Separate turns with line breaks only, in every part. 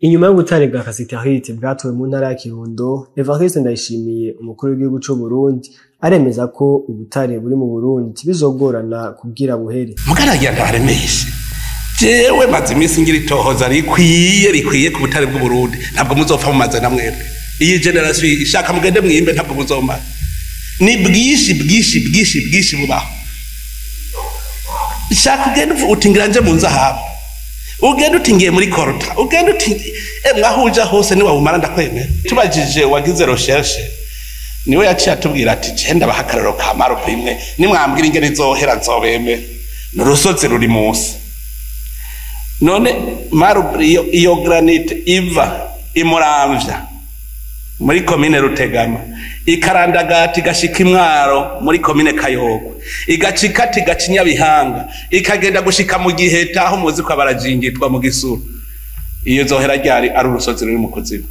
Inyuma y'ubutare bwa cassitérite bwatowe mu ntara ya Kirundo, Evariste Ndayishimiye, umukuru w'igihugu c'u Burundi, aremeza ko ubutare buri mu Burundi bizogorana kugira buhere.
Mugaragira ndaremeshe, jewe maze iminsi ngira itohoza rikwiye rikwiye ku butare bw'Uburundi. Ntabwo muzopfa mumaze na mwebwe iyi génération ishaka mugende mwimbe, ntabwo muzomara. Ni bwinshi bwinshi bwinshi bwinshi bubaho. Shaka ugende uti ngira nje mu nzahabu, ugende uti ngiye muri coltan, ugende uti emwe aho uja hose niwawumara ndakwemera. Tubajije wagize recherche, niwe yaciye atubwira ati: "Je ndabaha akarorero ka marbre imwe, nimwambwira ingene izohera nzobemera." Ni urusozi ruri munsi. None marbre iyo granite iva imuramvya muri komine Rutegama, ikarandagata igashika imwaro muri komine Kayogwe, igaca ikata igaca Inyabihanga, ikagenda gushika mu Giheta aho muzi ko abarajingitwa mu Gisuru, iyo zohera ryari ari urusozi ruri mu kuzimu?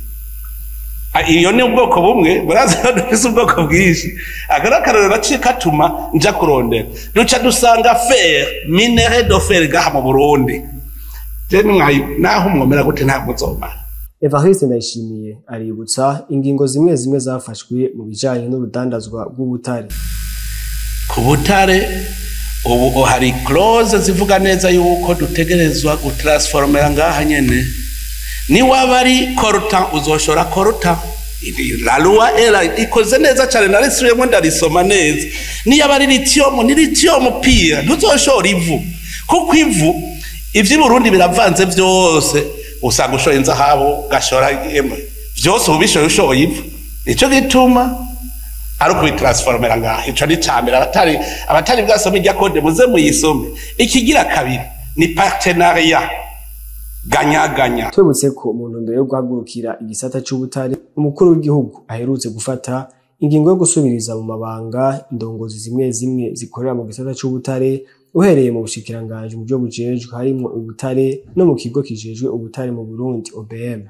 Iyo ni ubwoko bumwe. Buraza ko dufise ubwoko bwinshi. Aka ni akarorero naciye katuma nja kurondera, duca dusanga fer, minerai de fer gaha mu Burundi. Je naho mwomera gute ntabwo nzomara.
Evariste Ndayishimiye aributsa ingingo zimwe zimwe zafashwe mu bijanye n'urudandazwa rw'ubutare.
Ku butare ubu hari clause zivuga neza yuko dutegerezwa gutransformera ngaha nyene. Niwaba ari coltan, uzoshora coltan. La loi era ikoze neza cyane, narisubiyemo ndarisoma neza. Niyo ari lithium, ni lithium pure, ntuzoshora ivu, kuko ivu ivy'i Burundi biravanze vyose. Usanga ushoye inzahabu, ugashora emwe vyose ubishoye ushoye ivu. Nico gituma ari ukubitransformera ngaha. Ico ni cambere. Abatari bwasome irya code, muze muyisome. Ikigira kabiri ni partenariat gagnant-gagnant.
Twibutse ko mu ntumbero yo guhagurukira igisata c'ubutare, umukuru w'igihugu aherutse gufata ingingo yo gusubiriza mu mabanga indongozi zimwe zimwe zikorera mu gisata c'ubutare, uhereye mu bushikiranganji mu vyo bujejwe harimwo ubutare no mu kigo kijejwe ubutare mu Burundi, OBM.